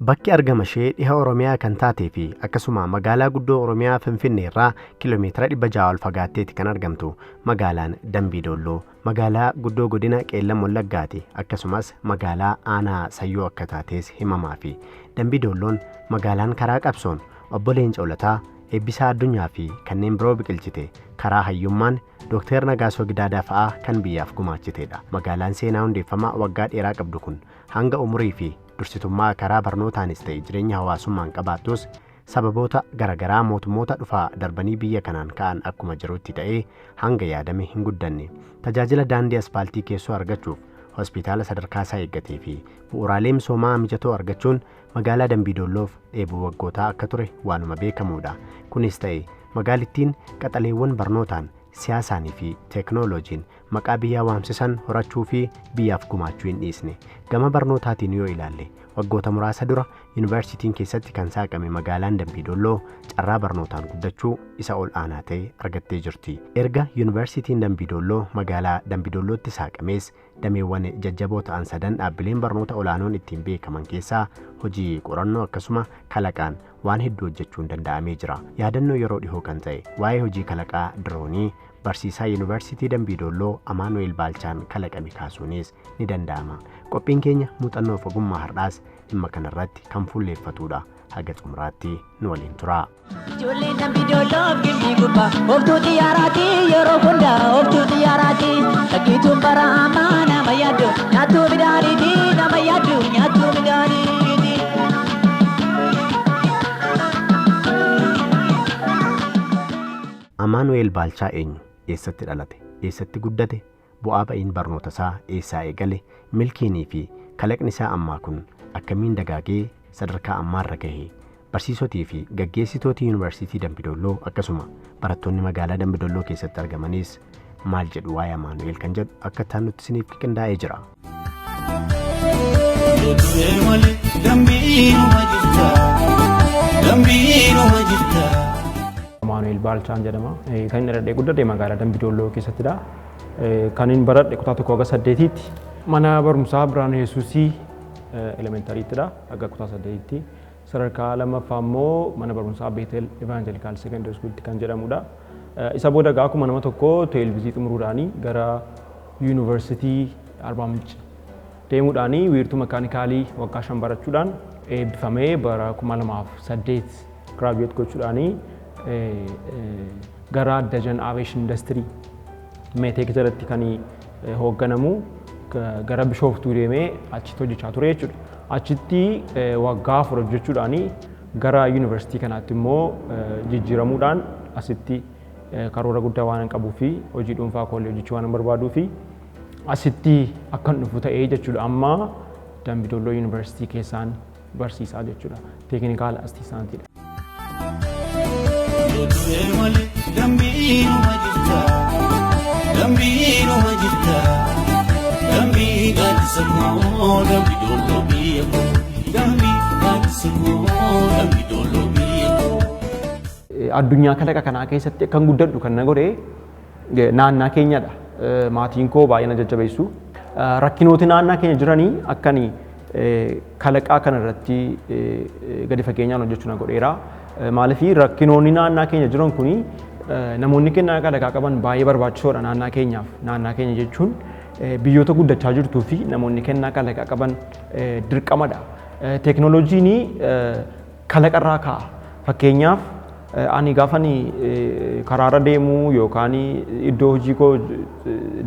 Bakki argama ishee dhiha Oromiyaa kan taatee fi akkasuma magaalaa guddoo Oromiyaa Finfinnee irraa kiiloomeetira 600 ol fagaatteeti kan argamtu magaalaan Dambii Doolloo magaalaa guddoo godina Qeellam Wallaggaati, akkasumas magaalaa aanaa Sayyoo akka taates himamaa fi Dambii Doolloon magaalaan karaa qabsoon obbo Leencoo Lataa, Eebbisaa Addunyaa fi kanneen biroo biqilchite, karaa hayyummaan Dookter Nagaasoo Gidaadaa fa'aa kan biyyaaf gumaachiteedha. Magaalaan seenaa hundeeffama waggaa dheeraa qabdu kun hanga umurii fi dursitummaa karaa barnootaanis ta'e jireenya hawaasummaan qabaattus, sababoota garagaraa mootummoota dhufaa darbanii biyya kanaan ka'an akkuma jirutti ta'ee hanga yaadame hin guddanne. Tajaajila daandii aspaaltii keessoo argachuuf, hospitaala sadarkaasaa eeggatee fi bu'uuraalee misoomaa mijatoo argachuun magaalaa Dambii Doolloof dheebuu waggootaa akka ture waanuma beekamuudha. Kunis ta'e magaalittiin qaxaleewwan barnootaan, siyaasaanii fi teeknooloojiin maqaa biyyaa waamsisan horachuu fi biyyaaf gumaachuu hin dhiisne. Gama barnootaatiin yoo ilaalle, waggoota muraasa dura yuunivarsiitiin keessatti kan saaqame magaalaan Dambii Doolloo carraa barnootaan guddachuu isa ol aanaa ta'e argattee jirti. Erga yuunivarsiitiin Dambii Doolloo magaalaa Dambii Doollootti saaqamees dameewwan jajjaboo ta'an sadan dhaabbileen barnoota olaanoon ittiin beekaman keessaa hojii qorannoo akkasuma kalaqaan waan hedduu hojjechuun danda'amee jira. Yaadannoo yeroo dhihoo kan ta'e waa'ee hojii kalaqaa diroonii barsiisaa yuunivarsiitii Dambii Doolloo Amaanu'eel Baalchaan kalaqame kaasuunis ni danda'ama. Qophiin keenya muuxannoof ogummaa har'aas dhimma kanarratti kan fuulleeffatudha. Haga xumuraatti nu waliin turaa. Ijoolleen Dambii Doolloo gimbii gubbaa ooftuu xiyyaaraati, yeroo hunda ooftuu xiyyaaraati. Dhaggeetuun bara ammaa nama yaaddu nyaattuu midhaaniiti, nama yaaddu nyaattuu midhaaniiti. Amaanu'eel Baalchaa eenyu? Eessatti dhalate? Eessatti guddate? Bu'aa ba'iin barnoota isaa eessaa eegale? Milkiinii fi kalaqni isaa ammaa kun akkamiin dagaagee sadarkaa ammaarra gahe? Barsiisotii fi gaggeessitooti yuunivarsiitii Dambidolloo akkasuma barattoonni magaalaa Dambidolloo keessatti argamanis maal jedhu waa'ee Amaanu'eel kan jedhu akka ittaan nutti isiniif qindaa'ee jira. Dambiinuma jirta, dambiinuma jirta. Amaanu'eel Baalchaan jedhama. Kan inni dhaladhee guddate magaalaa Dambidolloo keessattidha. Kan inni baradhe kutaa 1 haga 8tti mana barumsaa Birhaana Yesuusii elementariittidha, haga kutaa 8tti. Sadarkaa lammaffaa immoo mana barumsaa Beetel Evangelical Secondary Schooltti kan jedhamudha. Isa booda egaa akkuma nama tokko teelvizii xumuruudhaanii gara yuunivarsiitii Arbaa Minci deemuudhaanii wiirtuu makaanikaalii waggaa 5 barachuudhaan eebbifamee bara 2008 giraajuweet gochuudhaanii gara Dajan Aviation Industry Meeteek jalatti kan hoogganamu gara Bishooftuu deemee achitti hojjechaa ture jechuudha. Achitti waggaa 4 hojjechuudhaanii gara yuunivarsiitii kanaatti immoo jijjiiramuudhaan asitti karoora guddaa waan qabuu fi hojii dhuunfaa koollee hojjechuu waan barbaaduu fi asitti akkan dhufu ta'ee jechuudha. Amma Dambidolloo yuunivarsiitii keessaan barsiisaa jechuudha. Teeknikaal astiisaantiidha. Dambiinuma jirta, dambiinuma jirta, dambii gaaddisa koo, dambii doolloo biyya koo, dambii gaaddisa koo, dambii doolloo biyya koo. Addunyaa kalaqa kanaa keessatti akkan guddadhu kan na godhe naannaa keenyadha. Maatiin koo baay'ee na jajjabeessu. Rakkinooti naannaa keenya jiranii akkani kalaqaa kana irratti gadi fageenyaan hojjechuu na godheera. Maaliif, rakkinoonni naannaa keenya jiran kuni namoonni kennaa kalaqaa qaban baay'ee barbaachisoodha naannaa keenyaaf. Naannaa keenya jechuun biyyoota guddachaa jirtuu fi namoonni kennaa kalaqaa qaban dirqamadha. Teeknooloojiin kalaqarraa ka'a. Fakkeenyaaf, ani gaafa ani karaarra deemu yookaan iddoo hojii koo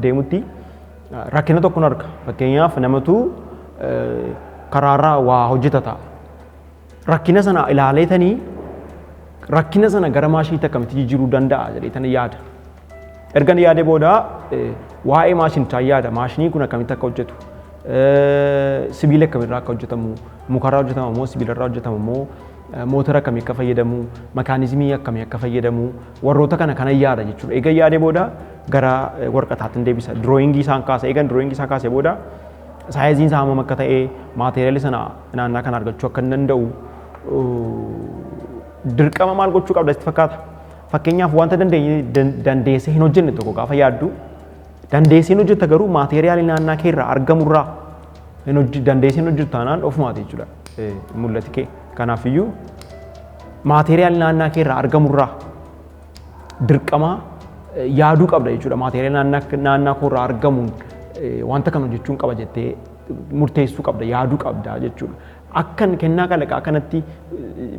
deemutti rakkina tokkon arga. Fakkeenyaaf, namatu karaarraa waa hojjeta ta'a. Rakkina sana ilaaleetanii rakkina sana gara maashiniitti akkamitti jijjiiruu danda'a jedheetanii yaada. Ergan yaadee booda waa'ee maashinichaa yaada. Maashinii kun akkamitti akka hojjetu, sibiila akkamirraa akka hojjetamu, mukarraa hojjetama moo sibiilarraa hojjetama moo, motora akkamii akka fayyadamu, makaanizimii akkamii akka fayyadamu, warroota kana kana yaada jechuudha. Eega yaadee booda gara waraqataatti deebisa. Dirooyingii isaan kaasa. Eegan dirooyingii isaa kaasee booda saayiziin isaa hammam akka ta'e, maateeriyaalii sana naannaa kana argachuu akka hin danda'u, dirqama maal gochuu qabda sitti fakkaata? Fakkeenyaaf, wanta dandeessee hin hojjenne tokko gaafa yaaddu dandeessee hin hojjetta, garuu maateeriyaalii naannaa kee irraa argamurraa Hin hojii dandeessee hin hojjetu taanaan ofumaati jechuudha mul'ati kee. Kanaafiyyuu maateeriyaalii naannaa kee irraa argamurraa dirqama yaaduu qabda jechuudha. Maateeriyaalii naannaa koo irraa argamuun wanta kana hojjechuun qaba jettee murteessuu qabda, yaaduu qabda jechuudha. Akkan kennaa kalaqaa kanatti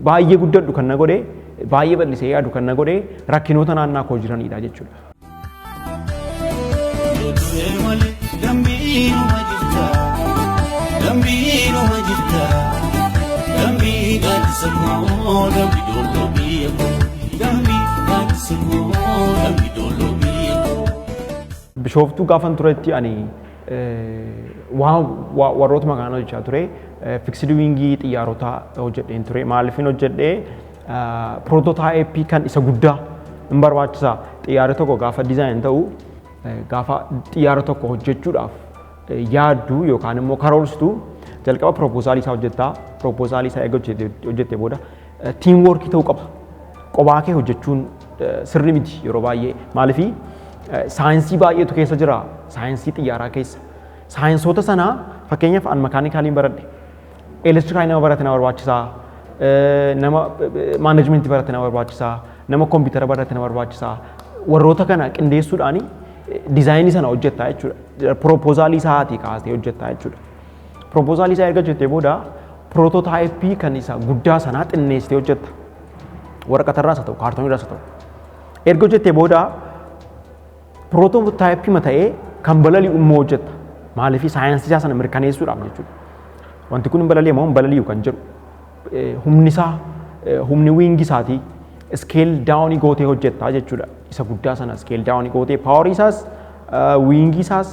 baay'ee guddadhu kan na godhe, baay'ee bal'isee yaadu kan na godhe rakkinoota naannaa koo jiranidha jechuudha. Dambiinuma jirta, dambiinuma jirta, dambii gaaddisa koo, dambii dolloo biyya koo, dambii gaaddisa koo, dambii dolloo biyya koo. Bishooftuu gaafan turetti ani warroota maqaan hojjechaa ture, fixed wingii xiyyaarotaa hojjedheen ture. Maaliifin hojjedhee? Prototypeii kan isa guddaa hin barbaachisa. Xiyyaara tokko gaafa design ta'u, gaafa xiyyaara tokko hojjechuudhaaf yaaddu yookaan immoo karoorsitu, jalqaba proposalii isaa hojjettaa. Proposalii isaa eega hojjettee booda team workii ta'uu qaba. Qophaa kee hojjechuun sirri miti yeroo baay'ee. Maaliifii saayinsii baay'eetu keessa jira, saayinsii xiyyaaraa keessa. Saayinsoota sanaa, fakkeenyaaf an mechanicaliin baradhe. Electricalii nama barate nama barbaachisaa. Nama managementii barate nama barbaachisaa. Nama kompiitara barate nama barbaachisaa. Warroota kana qindeessuudhaani designii sana hojjettaa jechuudha. Proposalii isaatii kaasee hojjettaa jechuudha. Proposalii isaa erga hojjettee booda prototypeii kan isa guddaa sanaa xinneessitee hojjetta. Waraqatarraas haa ta'u, kaartooniirraas haa ta'u. Erga hojjettee booda prototypeii ta'ee kan balali'u immoo hojjetta. Maaliif? Saayinsii isaa sana mirkaneessuudhaaf jechuudha. Wanti kun hin balali'u moo hin balali'u kan jedhu, humni isaa, humni wingii isaatii scale downii gootee hojjettaa jechuudha. Isa guddaa sana scale downii gootee powerii isaas, wingii isaas,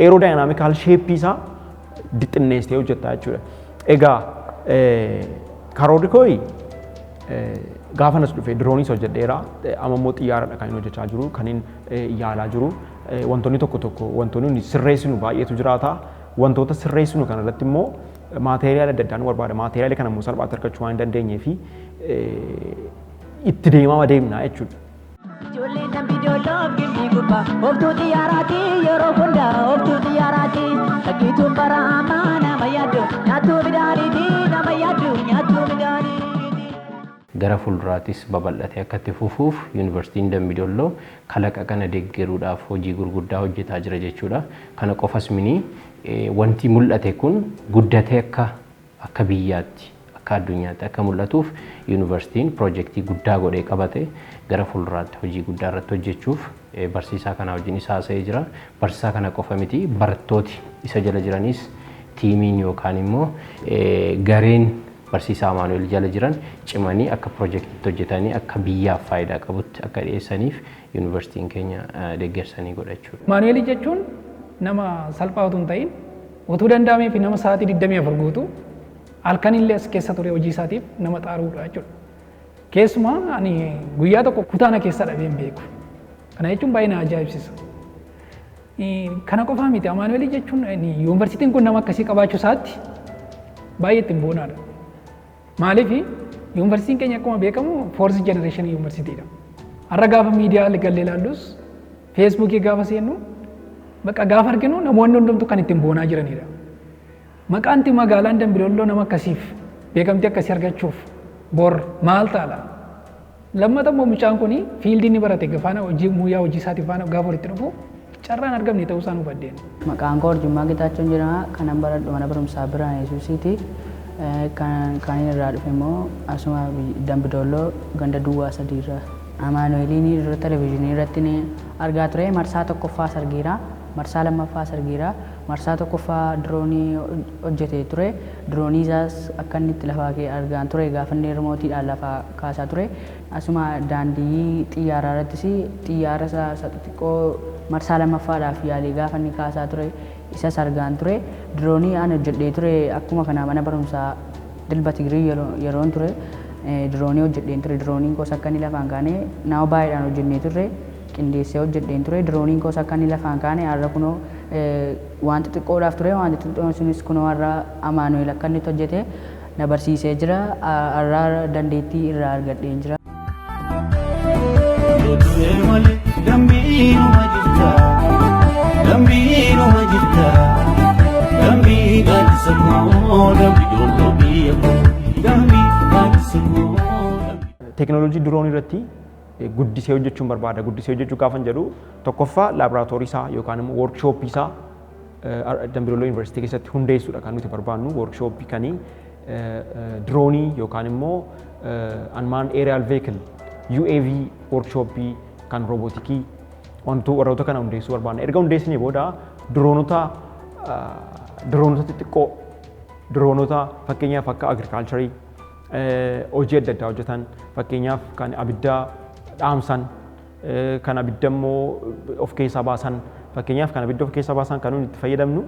aerodynamical shapeii isaa xinneessitee hojjettaa jechuudha. Egaa karoorri kooyi gaafa nas dhufe droneiis hojjedheera. Amma immoo xiyyaaradha kan inni hojjechaa jiru, kan inni yaalaa jiru. Wantoonni tokko tokko, wantoonni nuyi sirreessinu baay'eetu jiraata. Wantoota sirreessinu kanarratti immoo maateeriyaala adda addaa nu barbaada. Maateeriyaala kana immoo salphaatti argachuu waan hin dandeenyee fi itti deemaa deemna jechuudha. Ijoolleen dambii doolloof gimbii gubbaa ooftuu xiyyaaraati, yeroo hunda ooftuu xiyyaaraati. Dhaggeettuun bara ammaa nama yaaddu nyaattuu midhaaniiti, nama yaaddu nyaattuu midhaaniiti. Gara fuulduraattis babal'atee akka itti fufuuf Yuunivarsiitiin Dambidolloo kalaqa kana deeggaruudhaaf hojii gurguddaa hojjetaa jira jechuudha. Kana qofas mini, wanti mul'ate kun guddatee akka biyyaatti, akka addunyaatti akka mul'atuuf yuunivarsiitiin piroojeektii guddaa godhee qabate gara fuulduraatti hojii guddaa irratti hojjechuuf barsiisaa kana wajjin isa haasa'ee jira. Barsiisaa kana qofa miti, barattooti isa jala jiranis, teamiin yookaan immoo gareen barsiisaa Amaanu'el jala jiran cimanii akka piroojeektiitti hojjetanii akka biyyaaf faayidaa qabutti akka dhiyeessaniif yuunivarsiitiin keenya deeggarsanii godhachuudha. Maanu'eelii jechuun nama salphaa utuu hin ta'in, utuu danda'amee fi nama sa'aatii 24 guutuu halkan illee as keessa ture hojii isaatiif nama xaaruudha jechuudha. Keessumaa ani guyyaa tokko kutaana keessa dhabee hin beeku. Kana jechuun baay'ee na ajaa'ibsiisa. Kana qofaa miti, Amaanu'eelii jechuun yuunivarsiitiin kun nama akkasii qabaachuu isaatti baay'ee ittiin boonaadha. Maaliif? Yuunivarsiitiin keenya akkuma beekamu fourth generationii yuunivarsiitiidha. Har'a gaafa miidiyaa gallee ilaallus, Facebookii gaafa seennu, bakka gaafa arginu namoonni hundumtu kan ittiin boonaa jiranidha. Maqaanti magaalaan Dambidolloo nama akkasiif beekamtii akkasii argachuuf bor maal taala? Lammata immoo mucaan kun fieldii inni barate faana, hojii muyyaa hojii isaatii faana gaafa walitti dhufu carraan argamne ta'uu isaan hubadheen. Maqaan koo Arjummaa Getaachoon jedhama. Kanan baradhu mana barumsaa Birhaan Yesuusiiti. Kan inni irraa dhufe immoo asuma Dambidolloo ganda duwwaa 3 irraa. Amaanu'eeliin dura televezyiinii irratti ni argaa ture. Marsaa tokkoffaas argeera. Marsaa lammaffaas argeera. Marsaa tokkoffaa droneii hojjetee ture. Droneii isaas akka inni itti lafaa ka'e argaan ture, gaafa inni remoteiidhaan lafaa kaasaa ture. Asuma daandii xiyyaaraa irrattis xiyyaara isa xixiqqoo marsaa lammaffaadhaaf yaalii gaafa inni kaasaa ture isas argaan ture. Droneii ani hojjedhee ture akkuma kana mana barumsaa Dilba Tigirii yeroon ture droneii hojjedheen ture. Droneiin koos akka inni lafaan kaane nama baay'eedhaan hojjennee turre, qindeessee hojjedheen ture. Droneiin koos akka inni lafaan kaane har'a kunoo waan xixiqqoodhaaf ture, waan xixiqqoon sunis kunoo har'a Amaanu'el akka inni hojjete na barsiisee jira. Har'a dandeettii irraa argadheen jira. Malee dambiinuma jirta, dambiinuma jirta. Dambi Dolloo biyya koo. Dambi gaaddisa koo. Teekinooloojii diroonii irratti guddisee hojjechuun barbaada. Guddisee hojjechuu gaafan jedhu, tokkoffaa laaboraatoorii isaa yookaan immoo workshooppii isaa Dambi Dolloo Yuunivarsiitii keessatti hundeessuudha kan nuti barbaannu. Workshooppii kanii diroonii yookaan immoo unmanned aerial vehicle, UAV workshooppii, kan roobootikii, wantoota warroota kana hundeessuu barbaanna. Erga hundeessinee booda diroonota xixiqqoo, diroonota fakkeenyaaf akka agriculture hojii adda addaa hojjetan, fakkeenyaaf kan abidda dhaamsan, kan abidda immoo of keessaa baasan, fakkeenyaaf kan abidda of keessaa baasan kan nuti itti fayyadamnu,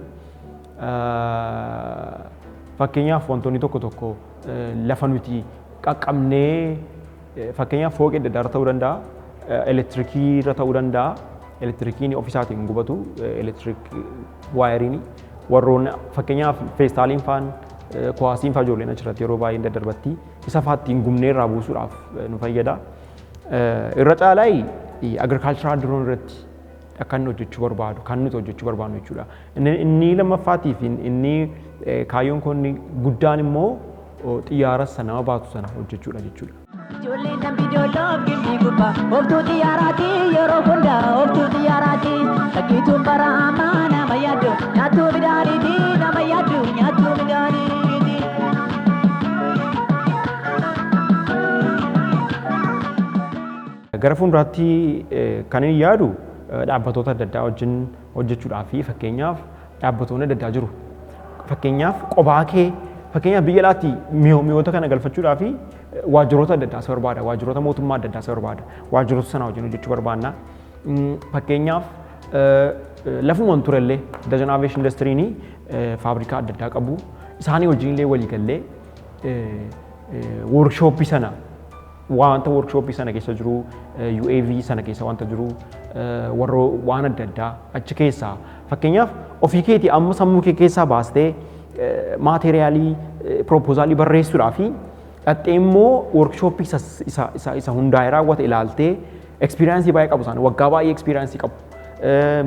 fakkeenyaaf wantoonni tokko tokko lafa nuti qaqqabnee, fakkeenyaaf fooqii adda addaa irra ta'uu danda'a, elektirikii irra ta'uu danda'a. Elektirikiin ofiisaatiin hin gubatu, electric wire-iin warroon fakkeenyaaf feestaaliin faan, kuwaasiin faa ijoolleen achirratti yeroo baay'ee daddarbatti, isa faa ittiin gubnee irraa buusuudhaaf nu fayyada. Irra caalaa agricultural drone irratti akka inni hojjechuu barbaadu, kan nuti hojjechuu barbaadnu jechuudha. Inni lammaffaatii fi inni kaayyoon kun guddaan immoo xiyyaara sana nama baatu sana hojjechuudha jechuudha. Ijoolleen Dambi Dolloo gimbii gubbaa ooftuu xiyyaaraati, yeroo hunda ooftuu xiyyaaraati. Dhaggeettuun bara ammaa nama yaaddu nyaattuu midhaaniiti, nama yaaddu nyaattuu midhaaniiti. Gara fuulduraatti kan inni yaadu dhaabbatoota adda addaa wajjin hojjechuudhaa fi fakkeenyaaf dhaabbatoonni adda addaa jiru. Fakkeenyaaf qophaa kee, fakkeenyaaf biyya alaatti mi'oota kana galfachuudhaa fi waajjiroota adda addaa si barbaada. Waajjiroota mootummaa adda addaa si barbaada. Waajjiroota sana wajjin hojjechuu barbaanna. Fakkeenyaaf lafumaan turellee Dajan Aviation Industry-n faabrikaa adda addaa qabu. Isaanii wajjin illee walii gallee workshooppii sana, wanta workshooppii sana keessa jiru, UAV sana keessa wanta jiru, warra waan adda addaa achi keessaa, fakkeenyaaf ofii keetii amma sammuu kee keessaa baastee maateeriyaalii piroopoozaalii barreessuudhaa fi dhaxxee immoo workshooppii isa hundaa'ee raawwate ilaaltee, experience baay'ee qabu isaan, waggaa baay'ee experience qabu.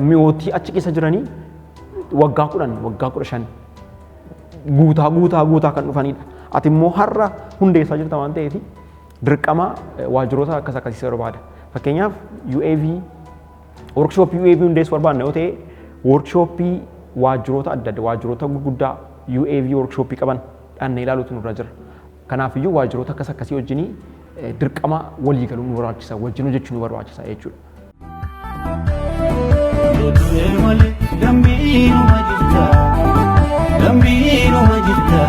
Mi'ootii achi keessa jiranii waggaa 10, waggaa 15 guutaa guutaa guutaa kan dhufanidha. Ati immoo har'a hundeessaa jirta waan ta'eef dirqama waajjiroota akkas akkasii barbaada. Fakkeenyaaf UAV workshooppii UAV hundeessuu barbaadna yoo ta'e, workshooppii waajjiroota adda addaa, waajjiroota gurguddaa UAV workshooppii qaban dhannee ilaaluutu nurra jira. Kanaafiyyuu waajjiroota akkas akkasii wajjin dirqama walii galuu nu barbaachisa, wajjin hojjechuu nu barbaachisa jechuudha. Malee dambiinuma jirta, dambiinuma jirta,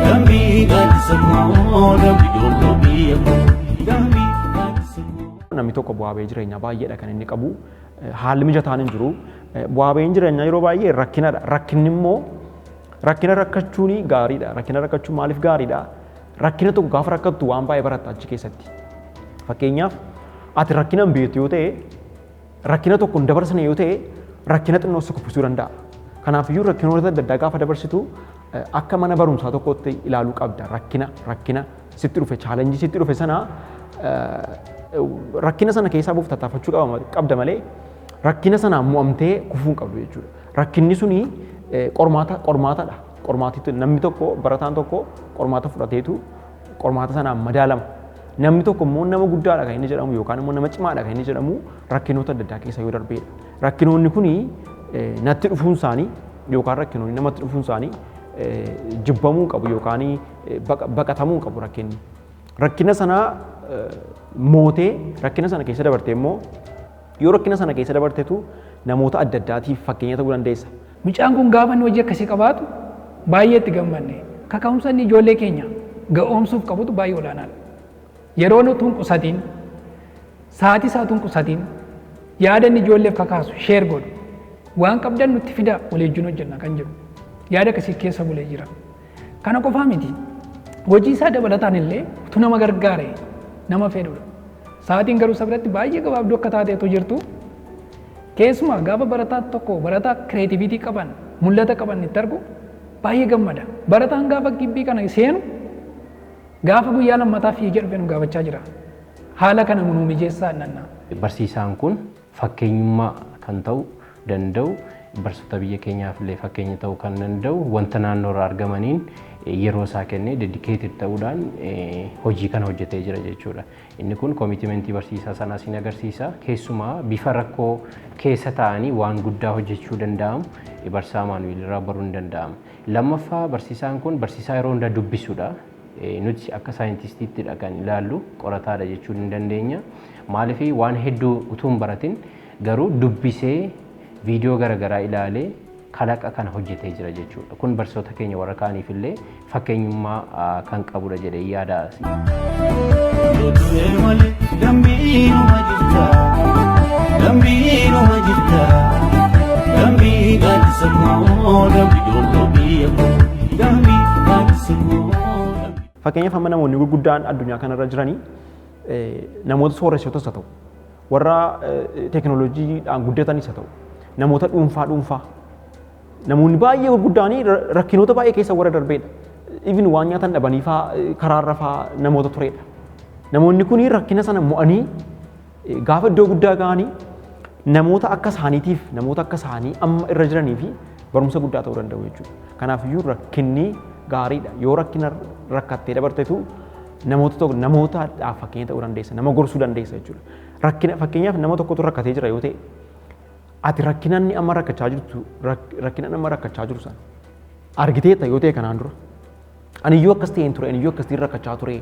dambii gaaddisa koo, Dambi Dolloo biyya koo, dambii gaaddisa koo. Namni tokko bu'aa bahii jireenyaa baay'eedha kan inni qabu. Haalli mijataan hin jiru. Bu'aa bahiin jireenyaa yeroo baay'ee rakkinadha. Rakkinni immoo, rakkina rakkachuun gaariidha. Rakkina rakkachuun maaliif gaariidha? Rakkina tokko gaafa rakkattu waan baay'ee baratta achi keessatti. Fakkeenyaaf ati rakkina hin beektu yoo ta'e, rakkina tokko hin dabarsine yoo ta'e, rakkina xinnoo si kuffisuu danda'a. Kanaafiyyuu rakkinoota adda addaa gaafa dabarsitu akka mana barumsaa tokkotti ilaaluu qabda. Rakkina sitti dhufe, challenge sitti dhufe sana, rakkina sana keessaa buuf tattaafachuu qabda malee rakkina sanaan mo'amtee kufuu hin qabdu jechuudha. Rakkinni suni qormaata qormaatadha. Qormaatitu namni tokko, barataan tokko qormaata fudhateetu qormaata sanaan madaalama. Namni tokko immoo nama guddaadha kan inni jedhamu yookaan immoo nama cimaadha kan inni jedhamu rakkinoota adda addaa keessa yoo darbeedha. Rakkinoonni kuni natti dhufuun isaanii yookaan rakkinoonni namatti dhufuun isaanii jibbamuu qabu yookaan baqatamuu qabu rakkinni. Rakkina sana mootee, rakkina sana keessa dabartee immoo, yoo rakkina sana keessa dabartetu namoota adda addaatiif fakkeenya ta'uu dandeessa. Mucaan kun gaafa inni hojii akkasii qabaatu baay'ee itti gammanne. Kaka'umsa inni ijoollee keenya ga'oomsuuf qabutu baay'ee olaanaadha. Yeroo nuti hin qusatiin, sa'aatii isaa utuu hin qusatiin, yaada inni ijoolleef kakaasu share godhu. Waan qabdan nutti fidaa, walii wajjin hojjenna kan jedhu. Yaada akkasii keessa bulee jira. Kana qofaa miti. Hojii isaa dabalataan illee utuu nama gargaare nama fedhudha. Sa'aatiin garuu isa biratti baay'ee gabaabduu akka taateetu jirtu. Keessumaa gaafa barataa tokko, barataa creativity qaban, mul'ata qaban itti argu baay'ee gammada. Barataan gaafa gibbii kana seenu gaafa guyyaa lammataa fiigee dhufee nu gaafachaa jira. Haala kana nuu mijeessaa nanna. Barsiisaan kun fakkeenyummaa kan ta'u danda'u Barsiisota biyya keenyaaf illee fakkeenya ta'uu kan danda'u wanta naannoo irraa argamaniin yeroo isaa kennee dedicated ta'uudhaan hojii kana hojjetee jira jechuudha. Inni kun commitmentii barsiisaa sanaas ni agarsiisa. Keessumaa bifa rakkoo keessa taa'anii waan guddaa hojjechuu danda'amu barsiisaa Amaanu'eel irraa baruun ni danda'ama. Lammaffaa, barsiisaan kun barsiisaa yeroo hundaa dubbisudha. Nuti akka saayintistiittidha kan ilaallu, qorataadha jechuu ni dandeenya. Maaliif waan hedduu utuu hin baratin garuu dubbisee, viidiyoo garaagaraa ilaalee kalaqa kana hojjetee jira jechuudha. Kun barsiisota keenya warra kaaniif illee fakkeenyummaa kan qabudha jedhee yaada. Du'ee malee dambiinuma jirta, dambiinuma jirta, dambii gaaddisa koo, dambi doolloo biyya koo, dambii gaaddisa koo. Fakkeenyaaf, amma namoonni gurguddaan addunyaa kanarra jiranii namoota sooressootas haa ta'u, warra teekinooloojiidhaan guddatanis haa ta'u, namoota dhuunfaa dhuunfaa, namoonni baay'ee gurguddaanii rakkinoota baay'ee keessa warra darbeedha. Even waan nyaatan dhabanii faa karaarra faa namoota turedha. Namoonni kun rakkina sana mo'anii gaafa iddoo guddaa ga'anii namoota akka isaaniitiif, namoota akka isaanii amma irra jiranii fi barumsa guddaa ta'uu danda'u jechuudha. Kanaafiyyuu rakkinni gaariidha. Yoo rakkina rakkattee dabartetu namoota tokko namootaadhaaf fakkeenya ta'uu dandeessa, nama gorsuu dandeessa jechuudha. Rakkina, fakkeenyaaf, nama tokkotu rakkatee jira yoo ta'e, ati rakkina inni amma rakkachaa jirtu, rakkina amma rakkachaa jiru sana argiteetta yoo ta'e, kanaan dura aniyyuu akkas ta'een ture, aniyyuu akkasitiin rakkachaa ture,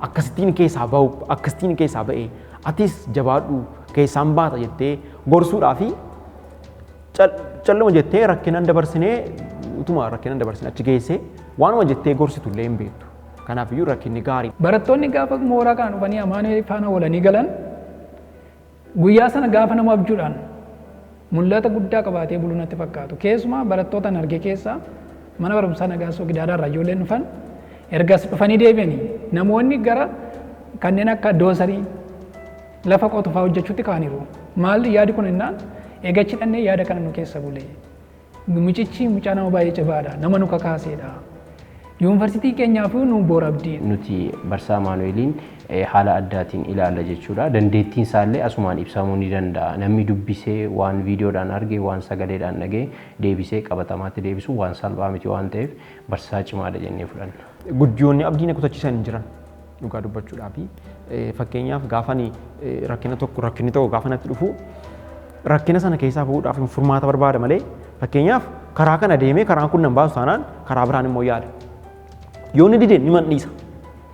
akkasittiin keessaa ba'u, akkasittiin keessaa ba'e, atis jabaadhu, keessaan baata jettee gorsuudhaa fi calluma jettee rakkinan dabarsinee, utuma rakkinan dabarsinee achi geessee waanuma jettee gorsitu illee hin beektu. Kanaafiyyuu rakkinni gaarii. Barattoonni gaafa mooraa kana dhufanii Amaanu'eel faana oolanii galan, guyyaa sana gaafa nama abjuudhaan mul'ata guddaa qabaatee buluu natti fakkaatu. Keessumaa barattoota an arge keessaa mana barumsaa Nagaasoo Gidaadaa irraa ijoolleen dhufan ergas dhufanii deebi'anii namoonni gara kanneen akka doosarii lafa qotu fa'aa hojjechuutti ka'aniiru. Maal yaadi kun innaan eegachi dhannee yaada kana nu keessa bulee. Mucichi mucaa nama baay'ee cimaadha. Nama nu kakaaseedha. Yuunivarsiitii keenyaafuu nu boora abdii. Nuti barsiisaa Amaanu'eeliin haala addaatiin ilaalla jechuudha. Dandeettiin isaallee asumaan ibsamuu ni danda'a. Namni dubbisee, waan viidiyoodhaan arge, waan sagaleedhaan dhagee deebisee qabatamaatti deebisuu waan salphaa miti waan ta'eef barsiisaa cimaadha jennee fudhanna. Guddiyoonni abdii na kutachiisan hin jiran dhugaa dubbachuudhaa fi fakkeenyaaf gaafani rakkina tokko, rakkinni tokko gaafa natti dhufu, rakkina sana keessaa bahuudhaaf furmaata barbaada malee, fakkeenyaaf karaa kana deemee karaan kun nan baasu taanaan karaa biraan immoo yaada. Yoo inni dide ni man dhiisa.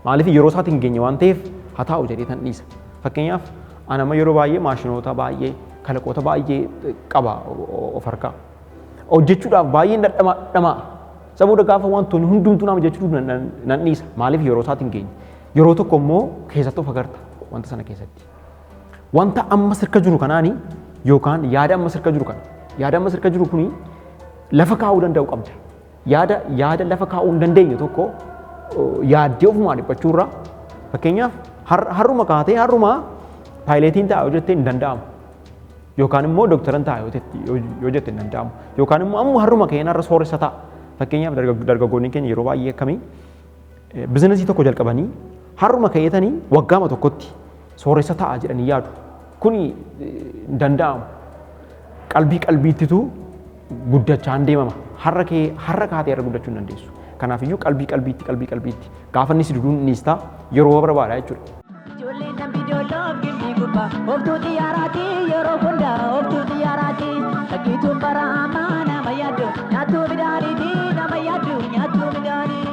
Maaliif yeroo isaatiin hin geenye waan ta'eef haa taa'u jedhee tan dhiisa. Fakkeenyaaf, ani amma yeroo baay'ee maashinoota baay'ee, kalaqoota baay'ee qaba of harkaa. Hojjechuudhaaf baay'een dhama'a. Sababu gaafa wantoonni hundumtuu nama jechuu nan dhiisa. Maaliif yeroo isaatiin geenye. Yeroo tokko immoo keessatti of agarta wanta sana keessatti. Wanta amma sirka jiru kanaani yookaan yaada amma sirka jiru kana, yaada amma sirka jiru kuni lafa kaa'uu danda'u qabda. Yaada lafa kaa'uu hin dandeenye tokko yaaddee ofumaa dhiphachuurra, fakkeenyaaf, har'uma kaatee har'uma paayileetiin ta'a yoo jettee hin danda'amu. Yookaan immoo dooktaran ta'a yoo jette hin danda'amu. Yookaan immoo amma har'uma ka'een har'a sooressa ta'a. Fakkeenyaaf, dargaggoonni keenya yeroo baay'ee akkamii bizinesii tokko jalqabanii har'uma ka'eetanii waggaama tokkotti sooressa ta'a jedhanii yaadu. Kuni hin danda'amu. Qalbii qalbiittitu guddachaa hin deemama. Har'a kee har'a kaatee har'a guddachuu hin dandeessu. Kanaafiyyuu qalbii qalbiitti, qalbii qalbiitti gaafa inni si duduun dhiistaa yeroo barbaada jechuudha. Ijoolleen dambii doolloof gimbii gubbaa ooftuu xiyyaaraati, yeroo hunda ooftuu xiyyaaraati. Dhaggeettuun bara ammaa nama yaaddu nyaattuu midhaaniiti, nama yaaddu nyaattuu midhaaniiti.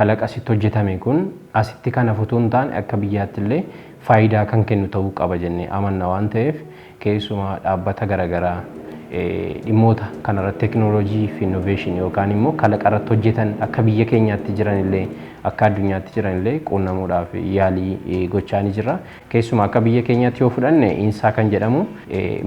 Kalaqa asitti hojjetame kun asitti kan hafu hin taane akka biyyaatti illee faayidaa kan kennu ta'uu qaba jennee amanna waan ta'eef, keessumaa dhaabbata garaagaraa dhimmoota kanarratti teekinooloojii fi innoveeshinii yookaan immoo kalaqa irratti hojjetan akka biyya keenyaatti jiran illee akka addunyaatti jiran illee quunnamuudhaaf yaalii gochaa ni jira. Keessumaa akka biyya keenyaatti yoo fudhanne, INSAA kan jedhamu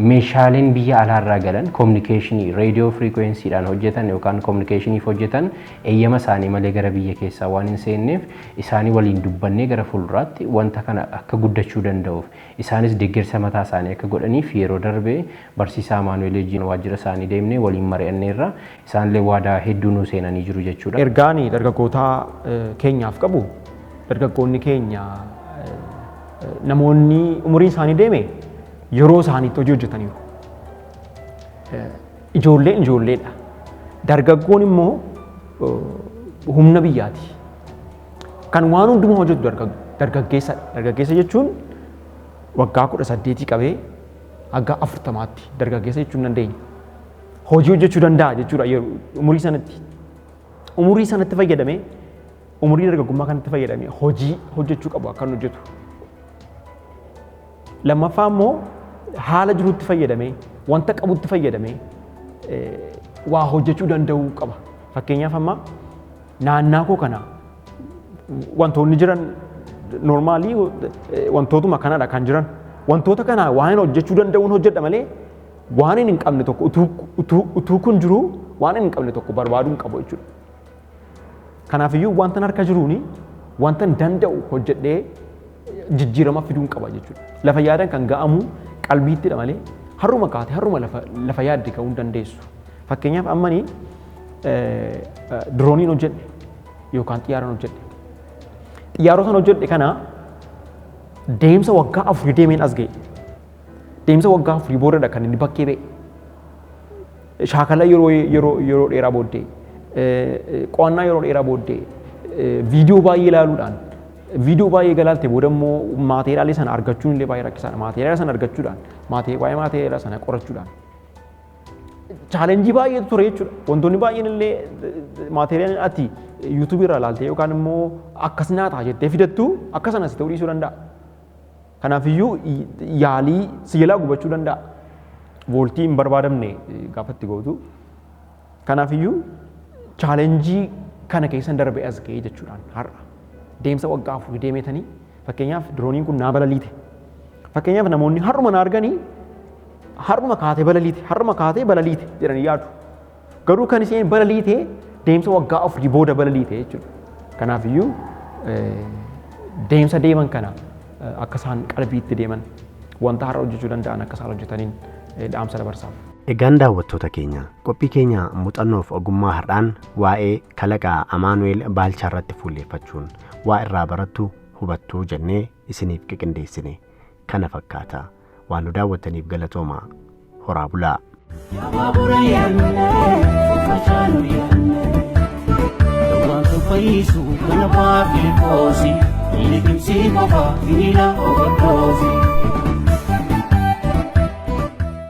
meeshaaleen biyya alaarraa galan kominikeeshinii reediyoo firiikwensiidhaan hojjetan yookaan kominikeeshiniif hojjetan eeyyama isaanii malee gara biyya keessaa waan hin seenneef, isaanii waliin dubbannee gara fuulduraatti wanta kana akka guddachuu danda'uuf isaanis deeggarsa mataa isaanii akka godhaniif yeroo darbe barsiisaa Amaanu'eel wajjin waajjira isaanii deemnee waliin mari'anneerra, isaanillee waadaa hedduu nuu seenanii jiru jechuudha. Ergaan dargaggoota keenyaaf qabu, dargaggoonni keenya Namoonni umuriin isaanii deeme yeroo isaaniitti hojii hojjetaniiru. Ijoolleen ijoolleedha. Dargaggoon immoo humna biyyaati. Kan waan hundumaa hojjetu dargaggeessadha. Dargaggeessa jechuun waggaa 18 qabee hanga 40tti dargaggeessa jechuu hin dandeenya. Hojii hojjechuu danda'a jechuudha umurii sanatti. Umurii sanatti fayyadamee, umurii dargaggummaa kanatti fayyadamee hojii hojjechuu qabu akka inni hojjetu. Lammaffaa immoo haala jirutti fayyadamee, wanta qabutti fayyadamee waa hojjechuu danda'uu qaba. Fakkeenyaaf amma naannaa koo kana wantoonni jiran normaalii wantootuma kanadha kan jiran. Wantoota kana waan hojjechuu danda'uun hojjedha malee waan hin qabne tokko utuu kun jiruu waan hin qabne tokko barbaaduu hin qabu jechuudha. Kanaafiyyuu wanta harka jiruuni wanta danda'u hojjedhee jijjiirama fiduu hin qaba jechuudha. Lafa yaadan kan ga'amu qalbiittidha malee har'uma kaate har'uma lafa yaadde ga'uu hin dandeessu. Fakkeenyaaf ammanii dirooniin hojjedhe yookaan xiyyaaraan hojjedhe. Xiyyaarota hojjedhe kana deemsa waggaa 4 deemeen as ga'e. Deemsa waggaa 4 boodadha kan inni bakkee ba'e. Shaakala yeroo dheeraa booddee, qo'annaa yeroo dheeraa booddee, viidiyoo baay'ee ilaaluudhaan, viidiyoo baay'ee galaalte booda immoo maateeriyaalii sana argachuun illee baay'ee rakkisaadha. Maateeriyaala sana argachuudhaan, waa'ee maateeriyaala sana qorachuudhaan. Chaalenjii baay'eetu ture jechuudha. Wantoonni baay'een illee maateeriyaalii ati yuutuubii irraa ilaalte yookaan immoo akkas naa ta'a jettee fidattu akka sanas ta'uu dhiisuu danda'a. Kanaafiyyuu yaalii si jalaa gubachuu danda'a. Vooltii hin barbaadamne gaafa itti gootu. Kanaafiyyuu chaalenjii kana keessan darbee as ga'ee jechuudhaan har'a. Deemsa waggaa 4 deemetanii fakkeenyaaf dirooniin kun naa balaliite. Fakkeenyaaf namoonni har'uma na arganii har'uma kaatee balaliite, har'uma kaatee balaliite jedhanii yaadu. Garuu kan isheen balaliite deemsa waggaa 4 booda balaliite jechuudha. Kanaafiyyuu deemsa deeman kana akka isaan qalbiitti deeman, wanta har'a hojjechuu danda'an akka isaan hojjetaniin dhaamsa dabarsaaf. Egaan daawwattoota keenya, qophii keenya muuxannoof ogummaa har'aan waa'ee kalaqaa Amaanu'eel Baalchaa irratti fuulleeffachuun waa irraa barattu hubattuu jennee isiniif qiqindeessine kana fakkaata. Waan nu daawwattaniif galatooma. Horaa bulaa. Dawaan kan fayyisu kana baafii koosi, liqimsii qofa miila overdoosi.